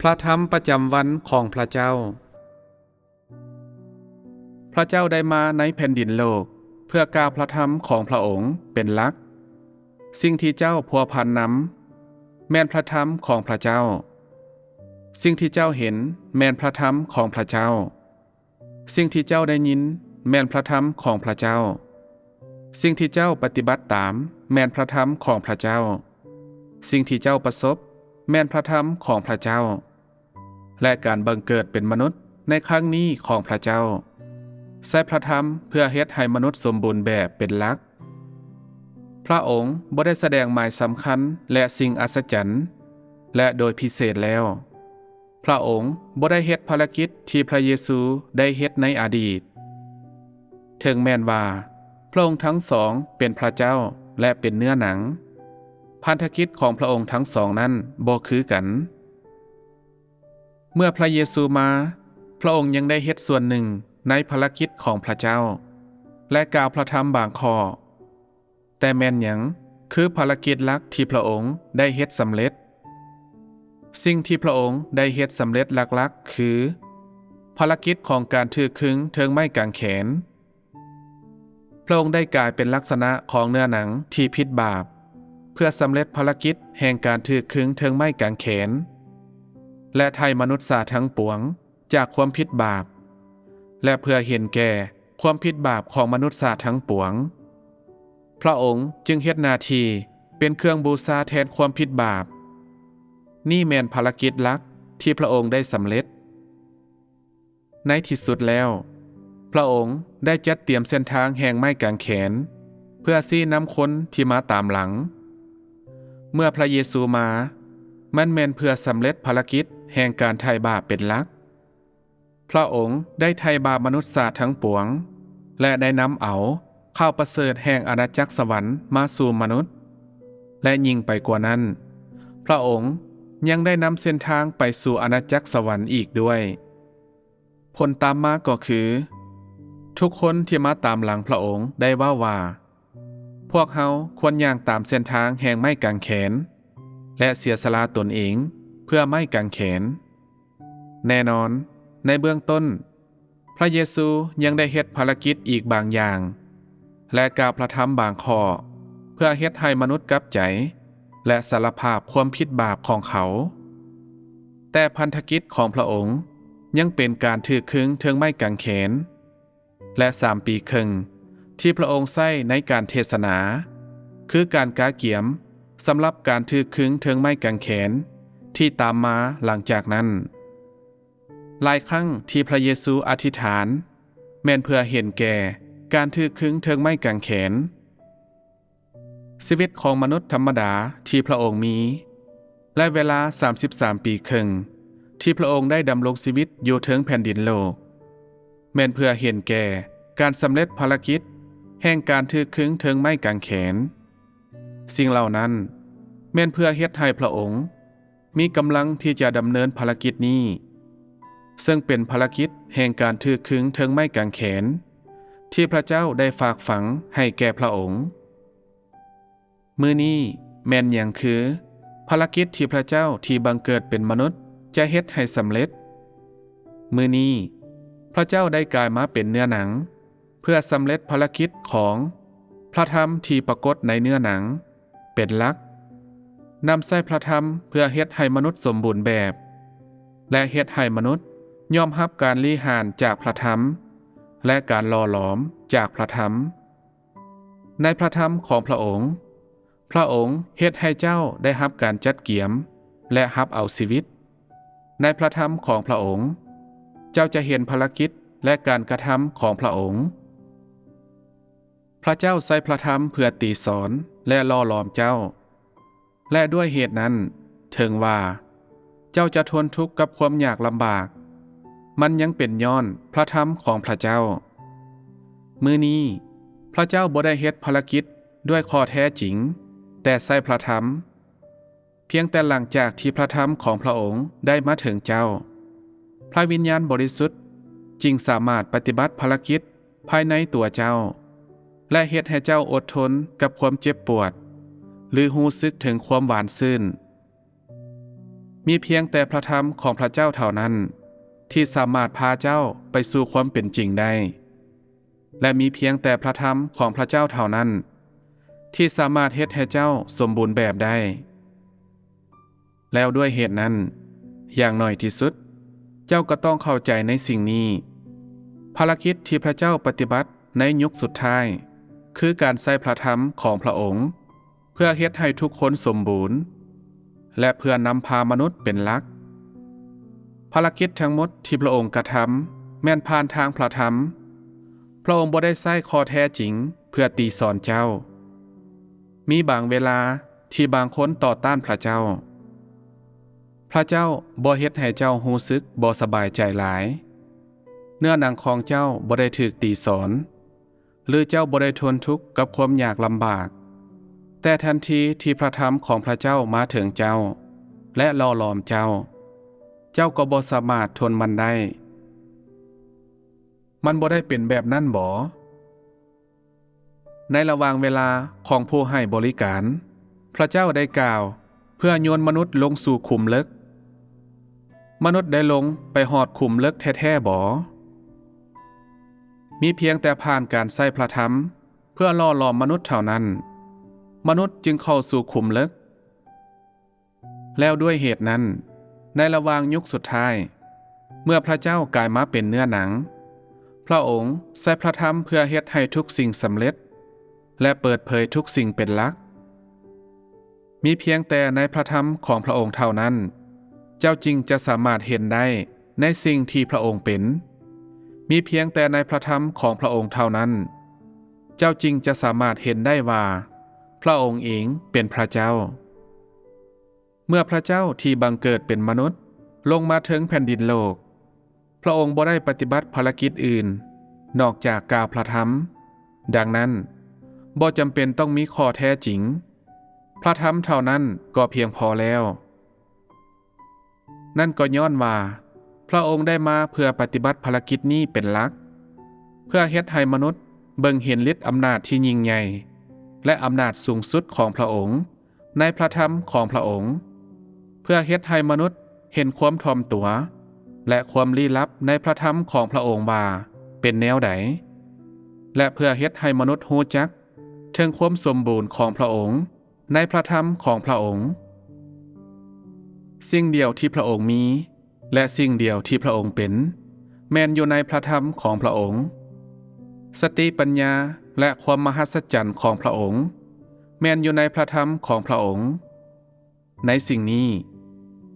ພະທຳປະຈຳວັນຂອງພະເຈົ້າ. ພະເຈົ້າໄດ້ມາໃນແຜ່ນດິນໂລກ ເພື່ອກ່າວພະທຳຂອງພະອົງເປັນຫຼັກ. ສິ່ງທີ່ເຈົ້າພົວພັນນຳ ແມ່ນພະທຳຂອງພະເຈົ້າ. ສິ່ງທີ່ເຈົ້າເຫັນ ແມ່ນພະທຳຂອງພະເຈົ້າ. ສິ່ງທີ່ເຈົ້າໄດ້ຍິນ ແມ່ນພະທຳຂອງພະເຈົ້າ. ສິ່ງທີ່ເຈົ້າປະຕິບັດຕາມ ແມ່ນພະທຳຂອງພະເຈົ້າ. ສິ່ງທີ່ເຈົ້າປະສົບ ແມ່ນພະທຳຂອງພະເຈົ້າ. ແລະ ການບັງເກີດເປັນມະນຸດໃນຄັ້ງນີ້ຂອງພະເຈົ້າ ໃຊ້ພະທຳເພື່ອເຮັດໃຫ້ມະນຸດສົມບູນແບບເປັນຫຼັກ. ພະອົງບໍ່ໄດ້ສະແດງໝາຍສຳຄັນ ແລະ ສິ່ງອັດສະຈັນ, ແລະ ໂດຍພິເສດແລ້ວ, ພະອົງບໍ່ໄດ້ເຮັດພາລະກິດທີ່ພະເຢຊູໄດ້ເຮັດໃນອະດີດ. ເຖິງແມ່ນວ່າພະອົງທັງສອງເປັນພະເຈົ້າ ແລະ ເປັນເນື້ອໜັງ, ພັນທະກິດຂອງພະອົງທັງສອງນັ້ນບໍ່ຄືກັນ. ເມື່ອພະເຢຊູມາ, ພະອົງຍັງໄດ້ເຮັດສ່ວນໜຶ່ງໃນພາລະກິດຂອງພະເຈົ້າ ແລະ ກ່າວພະທຳບາງຂໍ້. ແຕ່ແມ່ນຫຍັງຄືພາລະກິດຫຼັກທີ່ພະອົງໄດ້ເຮັດສຳເລັດ? ສິ່ງທີ່ພະອົງໄດ້ເຮັດສຳເລັດຫຼັກໆ ຄື ພາລະກິດຂອງການຖືກຄຶງເທິງໄມ້ກາງແຂນ. ພະອົງໄດ້ກາຍເປັນລັກສະນະຂອງເນື້ອໜັງທີ່ຜິດບາບ ເພື່ອສຳເລັດພາລະກິດແຫ່ງການຖືກຄຶງເທິງໄມ້ກາງແຂນ ແລະ ໄຖ່ມະນຸດຊາດທັງປວງຈາກຄວາມຜິດບາບ ແລະ ເພື່ອເຫັນແກ່ຄວາມຜິດບາບຂອງມະນຸດຊາດທັງປວງ. ພະອົງຈຶ່ງເຮັດໜ້າທີ່ເປັນເຄື່ອງບູຊາແທນຄວາມຜິດບາບ. ນີ້ແມ່ນພາລະກິດຫຼັກທີ່ພະອົງໄດ້ສຳເລັດ. ໃນທີ່ສຸດແລ້ວ, ພະອົງໄດ້ຈັດຕຽມເສັ້ນທາງແຫ່ງໄມ້ກາງແຂນ ເພື່ອຊີ້ນຳຄົນທີ່ມາຕາມຫຼັງ. ເມື່ອພະເຢຊູມາ, ມັນແມ່ນເພື່ອສຳເລັດພາລະກິດແຫ່ງການໄຖ່ບາບເປັນຫຼັກ. ພະອົງໄດ້ໄຖ່ບາບມະນຸດຊາດທັງປວງ ແລະ ໄດ້ນຳເອົາຂ່າວປະເສີດແຫ່ງອານາຈັກສະຫວັນມາສູ່ມະນຸດ ແລະ ຍິ່ງໄປກວ່ານັ້ນ, ພະອົງຍັງໄດ້ນຳເສັ້ນທາງໄປສູ່ອານາຈັກສະຫວັນອີກດ້ວຍ. ຜົນຕາມມາກໍຄື ທຸກຄົນທີ່ມາຕາມຫຼັງພະອົງໄດ້ເວົ້າວ່າ, ພວກເຮົາຄວນຍ່າງຕາມເສັ້ນທາງແຫ່ງໄມ້ກາງແຂນ ແລະ ເສຍສະຫຼະຕົນເອງເພື່ອໄມ້ກາງແຂນ. ແນ່ນອນ, ໃນເບື້ອງຕົ້ນ, ພະເຢຊູຍັງໄດ້ເຮັດພາລະກິດອີກບາງຢ່າງ ແລະ ກ່າວພະທຳບາງຂໍ້ ເພື່ອເຮັດໃຫ້ມະນຸດກັບໃຈ ແລະ ສາລະພາບຄວາມຜິດບາບຂອງເຂົາ. ແຕ່ພັນທະກິດຂອງພະອົງຍັງເປັນການຖືກຄຶງເທິງໄມ້ກາງແຂນ. ແລະ ສາມປີເຄິ່ງທີ່ພະອົງໃຊ້ໃນການເທດສະໜາ ຄືການກະກຽມສຳລັບການຖືກຄຶງເທິງໄມ້ກາງແຂນທີ່ຕາມມາຫຼັງຈາກນັ້ນ. ຫຼາຍຄັ້ງທີ່ພະເຢຊູອະທິຖານ ແມ່ນເພື່ອເຫັນແກ່ການຖືກຄຶງເທິງໄມ້ກາງແຂນ. ຊີວິດຂອງມະນຸດທຳມະດາທີ່ພະອົງມີ ແລະ ເວລາສາມສິບສາມປີເຄິ່ງທີ່ພະອົງໄດ້ດຳລົງຊີວິດຢູ່ເທິງແຜ່ນດິນໂລກ ແມ່ນເພື່ອເຫັນແກ່ການສຳເລັດພາລະກິດແຫ່ງການຖືກຄຶງເທິງໄມ້ກາງແຂນ. ສິ່ງເຫຼົ່ານັ້ນແມ່ນເພື່ອເຮັດໃຫ້ພະອົງ ມີກຳລັງທີ່ຈະດຳເນີນພາລະກິດນີ້, ເຊິ່ງເປັນພາລະກິດແຫ່ງການຖືກຄຶງເທິງໄມ້ກາງແຂນ ທີ່ພະເຈົ້າໄດ້ຝາກຝັງໃຫ້ແກ່ພະອົງ. ມື້ນີ້ແມ່ນຫຍັງຄືພາລະກິດທີ່ພະເຈົ້າທີ່ບັງເກີດເປັນມະນຸດຈະເຮັດໃຫ້ສຳເລັດ? ມື້ນີ້ພະເຈົ້າໄດ້ກາຍມາເປັນເນື້ອໜັງ ເພື່ອສຳເລັດພາລະກິດຂອງພະທຳທີ່ປາກົດໃນເນື້ອໜັງເປັນຫຼັກ, ນຳໃຊ້ພະທຳເພື່ອເຮັດໃຫ້ມະນຸດສົມບູນແບບ ແລະ ເຮັດໃຫ້ມະນຸດຍອມຮັບການລິຫານຈາກພະທຳ ແລະ ການຫຼໍ່ຫຼອມຈາກພະທຳ. ໃນພະທຳຂອງພະອົງ, ພະອົງເຮັດໃຫ້ເຈົ້າໄດ້ຮັບການຈັດກຽມ ແລະ ຮັບເອົາຊີວິດ. ໃນພະທຳຂອງພະອົງ, ເຈົ້າຈະເຫັນພາລະກິດ ແລະ ການກະທຳຂອງພະອົງ. ພະເຈົ້າໃຊ້ພະທຳເພື່ອຕີສອນ ແລະ ຫຼໍ່ຫຼອມເຈົ້າ. ແລະ ດ້ວຍເຫດນັ້ນ, ເຖິງວ່າເຈົ້າຈະທົນທຸກກັບຄວາມຍາກລຳບາກ, ມັນຍັງເປັນຍ້ອນພະທຳຂອງພະເຈົ້າ. ມື້ນີ້, ພະເຈົ້າບໍ່ໄດ້ເຮັດພາລະກິດດ້ວຍຂໍ້ແທ້ຈິງ, ແຕ່ໃຊ້ພະທຳ. ພຽງແຕ່ຫຼັງຈາກທີ່ພະທຳຂອງພະອົງໄດ້ມາເຖິງເຈົ້າ, ພະວິນຍານບໍລິສຸດຈຶ່ງສາມາດປະຕິບັດພາລະກິດ ພາຍໃນຕົວເຈົ້າ ແລະ ເຮັດໃຫ້ເຈົ້າອົດທົນກັບຄວາມເຈັບປວດ ຫຼື ຮູ້ສຶກເຖິງຄວາມຫວານຊື່ນ. ມີພຽງແຕ່ພຣະທຳຂອງພຣະເຈົ້າເທົ່ານັ້ນ ທີ່ສາມາດພາເຈົ້າໄປສູ່ຄວາມເປັນຈິງໄດ້ ແລະ ມີພຽງແຕ່ພຣະທຳຂອງພຣະເຈົ້າເທົ່ານັ້ນ ທີ່ສາມາດເຮັດໃຫ້ເຈົ້າສົມບູນແບບໄດ້. ແລ້ວດ້ວຍເຫດນັ້ນ, ຢ່າງໜ້ອຍທີ່ສຸດ, ເຈົ້າກໍຕ້ອງເຂົ້າໃຈໃນສິ່ງນີ້. ພາລະກິດທີ່ພຣະເຈົ້າປະຕິບັດໃນຍຸກສຸດທ້າຍ ຄືການໃຊ້ພຣະທຳຂອງພຣະອົງ ເພື່ອເຮັດໃຫ້ທຸກຄົນສົມບູນ ແລະ ເພື່ອນຳພາມະນຸດເປັນຫຼັກ. ພາລະກິດທັງໝົດທີ່ພຣະອົງກະທຳ ແມ່ນຜ່ານທາງພຣະທຳ. ພຣະອົງບໍ່ໄດ້ໃຊ້ຂໍ້ແທ້ຈິງເພື່ອຕີສອນເຈົ້າ. ມີບາງເວລາທີ່ບາງຄົນຕໍ່ຕ້ານພຣະເຈົ້າ. ພຣະເຈົ້າບໍ່ເຮັດໃຫ້ເຈົ້າຮູ້ສຶກບໍ່ສະບາຍໃຈຫຼາຍ. ເນື້ອໜັງຂອງເຈົ້າບໍ່ໄດ້ຖືກຕີສອນ ຫຼື ເຈົ້າບໍ່ໄດ້ທົນທຸກກັບຄວາມຍາກລຳບາກ. ແຕ່ທັນທີທີ່ພຣະທຳຂອງພຣະເຈົ້າມາເຖິງເຈົ້າ ແລະ ຫຼໍ່ຫຼອມເຈົ້າ, ເຈົ້າກໍບໍ່ສາມາດທົນມັນໄດ້. ມັນບໍ່ໄດ້ເປັນແບບນັ້ນບໍ? ໃນລະຫວ່າງເວລາຂອງຜູ້ໃຫ້ບໍລິການ, ພຣະເຈົ້າໄດ້ກ່າວເພື່ອໂຍນມະນຸດລົງສູ່ຂຸມເລິກ. ມະນຸດໄດ້ລົງໄປຮອດຂຸມເລິກແທ້ໆບໍ? ມີພຽງແຕ່ຜ່ານການໃຊ້ພຣະທຳເພື່ອຫຼໍ່ຫຼອມມະນຸດເທົ່ານັ້ນ, ມະນຸດຈຶ່ງເຂົ້າສູ່ຂຸມເລິກ. ແລ້ວດ້ວຍເຫດນັ້ນ, ໃນລະຫວ່າງຍຸກສຸດທ້າຍ, ເມື່ອພຣະເຈົ້າກາຍມາເປັນເນື້ອໜັງ, ພຣະອົງໃຊ້ພຣະທຳເພື່ອເຮັດໃຫ້ທຸກສິ່ງສຳເລັດ ແລະ ເປີດເຜີຍທຸກສິ່ງເປັນຫຼັກ. ມີພຽງແຕ່ໃນພຣະທຳຂອງພຣະອົງເທົ່ານັ້ນ, ເຈົ້າຈຶ່ງຈະສາມາດເຫັນໄດ້ໃນສິ່ງທີ່ພຣະອົງເປັນ. ມີພຽງແຕ່ໃນພຣະທຳຂອງພຣະອົງເທົ່ານັ້ນ, ເຈົ້າຈຶ່ງຈະສາມາດເຫັນໄດ້ວ່າພຣະອົງເອງເປັນພຣະເຈົ້າ. ເມື່ອພຣະເຈົ້າທີ່ບັງເກີດເປັນມະນຸດລົງມາເທິງແຜ່ນດິນໂລກ, ພຣະອົງບໍ່ໄດ້ປະຕິບັດພາລະກິດອື່ນນອກຈາກກ່າວພຣະທຳ. ດັ່ງນັ້ນ, ບໍ່ຈຳເປັນຕ້ອງມີຂໍ້ແທ້ຈິງ, ພຣະທຳເທົ່ານັ້ນກໍພຽງພໍແລ້ວ. ນັ້ນກໍຍ້ອນວ່າພຣະອົງໄດ້ມາເພື່ອປະຕິບັດພາລະກິດນີ້ເປັນຫຼັກ, ເພື່ອເຮັດໃຫ້ມະນຸດເບິ່ງເຫັນລິດອຳນາດທີ່ຍິ່ງໃຫຍ່ ແລະ ອຳນາດສູງສຸດຂອງພຣະອົງ ໃນພຣະທຳຂອງພຣະອົງ, ເພື່ອເຮັດໃຫ້ມະນຸດເຫັນຄວາມຖ່ອມຕົວ ແລະ ຄວາມລີ້ລັບໃນພຣະທຳຂອງພຣະອົງວ່າເປັນແນວໃດ, ແລະ ເພື່ອເຮັດໃຫ້ມະນຸດຮູ້ຈັກເຖິງຄວາມສົມບູນຂອງພຣະອົງໃນພຣະທຳຂອງພຣະອົງ. ສິ່ງດຽວທີ່ພຣະອົງມີ ແລະ ສິ່ງດຽວທີ່ພຣະອົງເປັນ ແມ່ນຢູ່ໃນພຣະທຳຂອງພຣະອົງ. ສະຕິປັນຍາ ແລະ ຄວາມມະຫັດສະຈັນຂອງພຣະອົງ ແມ່ນຢູ່ໃນພຣະທຳຂອງພຣະອົງ. ໃນສິ່ງນີ້,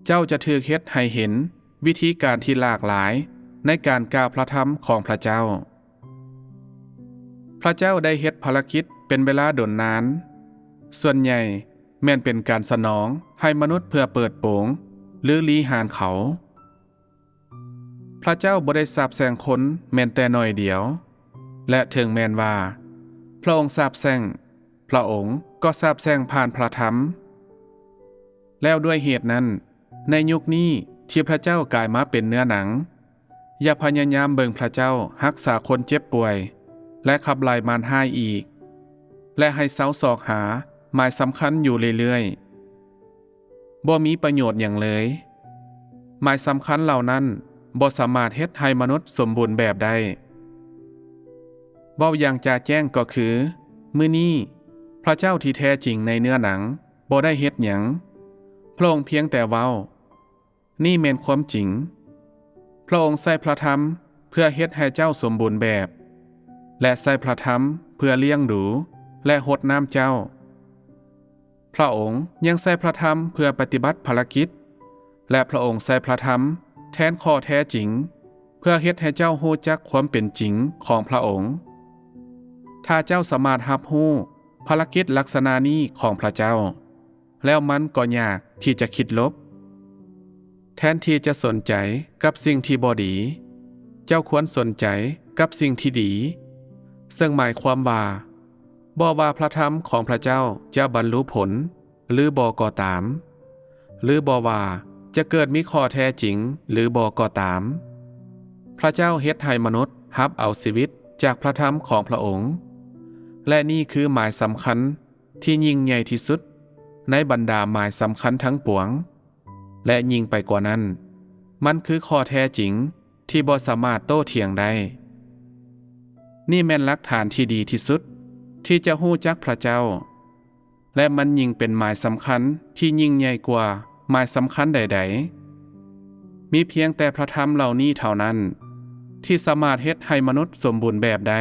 ເຈົ້າຈະຖືກເຮັດໃຫ້ເຫັນວິທີການທີ່ຫຼາກຫຼາຍໃນການກ່າວພຣະທຳຂອງພຣະເຈົ້າ. ພຣະເຈົ້າໄດ້ເຮັດພາລະກິດເປັນເວລາດົນນານ, ສ່ວນໃຫຍ່ແມ່ນເປັນການສະໜອງໃຫ້ມະນຸດເພື່ອເປີດໂປງ ຫຼື ລີ້ຫານເຂົາ. ພຣະເຈົ້າບໍ່ໄດ້ສາບແຊ່ງຄົນແມ່ນແຕ່ໜ້ອຍດຽວ, ແລະ ເຖິງແມ່ນວ່າພຣະອົງສາບແຊ່ງ, ພຣະອົງກໍສາບແຊ່ງຜ່ານພຣະທຳ. ແລ້ວດ້ວຍເຫດນັ້ນ, ໃນຍຸກນີ້ທີ່ພຣະເຈົ້າກາຍມາເປັນເນື້ອໜັງ, ຢ່າພະຍາຍາມເບິ່ງພຣະເຈົ້າຮັກສາຄົນເຈັບປ່ວຍ ແລະ ຂັບໄລ່ມານຮ້າຍອີກ, ແລະ ໃຫ້ເຊົາຊອກຫາໝາຍສຳຄັນຢູ່ເລື້ອຍໆ. ບໍ່ມີປະໂຫຍດຫຍັງເລີຍ. ໝາຍສຳຄັນເຫຼົ່ານັ້ນບໍ່ສາມາດເຮັດໃຫ້ມະນຸດສົມບູນແບບໄດ້. ເວົ້າຢ່າງຈະແຈ້ງກໍຄື, ມື້ນີ້ພຣະເຈົ້າທີ່ແທ້ຈິງໃນເນື້ອໜັງບໍ່ໄດ້ເຮັດຫຍັງ. ພຣະອົງພຽງແຕ່ເວົ້າ, ນີ້ແມ່ນຄວາມຈິງ. ພຣະອົງໃຊ້ພຣະທຳເພື່ອເຮັດໃຫ້ເຈົ້າສົມບູນແບບ, ແລະ ໃຊ້ພຣະທຳເພື່ອລ້ຽງດູ ແລະ ຫົດນ້ຳເຈົ້າ. ພຣະອົງຍັງໃຊ້ພຣະທຳເພື່ອປະຕິບັດພາລະກິດ, ແລະ ພຣະອົງໃຊ້ພຣະທຳແທນຂໍ້ແທ້ຈິງ ເພື່ອເຮັດໃຫ້ເຈົ້າຮູ້ຈັກຄວາມເປັນຈິງຂອງພຣະອົງ. ຖ້າເຈົ້າສາມາດຮັບຮູ້ພາລະກິດລັກສະນະນີ້ຂອງພຣະເຈົ້າ, ແລ້ວມັນກໍຍາກທີ່ຈະຄິດລົບ. ແທນທີ່ຈະສົນໃຈກັບສິ່ງທີ່ບໍ່ດີ, ເຈົ້າຄວນສົນໃຈກັບສິ່ງທີ່ດີ, ເຊິ່ງໝາຍຄວາມວ່າ, ບໍ່ວ່າພຣະທຳຂອງພຣະເຈົ້າຈະບັນລຸຜົນ ຫຼື ບໍ່ກໍຕາມ, ຫຼື ບໍ່ວ່າຈະເກີດມີຂໍ້ແທ້ຈິງ ຫຼື ບໍ່ກໍຕາມ, ພຣະເຈົ້າເຮັດໃຫ້ມະນຸດຮັບເອົາຊີວິດຈາກພຣະທຳຂອງພຣະອົງ, ແລະ ນີ້ຄືໝາຍສຳຄັນທີ່ຍິ່ງໃຫຍ່ທີ່ສຸດໃນບັນດາໝາຍສຳຄັນທັງປວງ. ແລະ ຍິ່ງໄປກວ່ານັ້ນ, ມັນຄືຂໍ້ແທ້ຈິງທີ່ບໍ່ສາມາດໂຕ້ຖຽງໄດ້. ນີ້ແມ່ນຫຼັກຖານທີ່ດີທີ່ສຸດທີ່ຈະຮູ້ຈັກພຣະເຈົ້າ, ແລະ ມັນຍິ່ງເປັນໝາຍສຳຄັນທີ່ຍິ່ງໃຫຍ່ກວ່າໝາຍສຳຄັນໃດໆ. ມີພຽງແຕ່ພຣະທຳເຫຼົ່ານີ້ເທົ່ານັ້ນ ທີ່ສາມາດເຮັດໃຫ້ມະນຸດສົມບູນແບບໄດ້.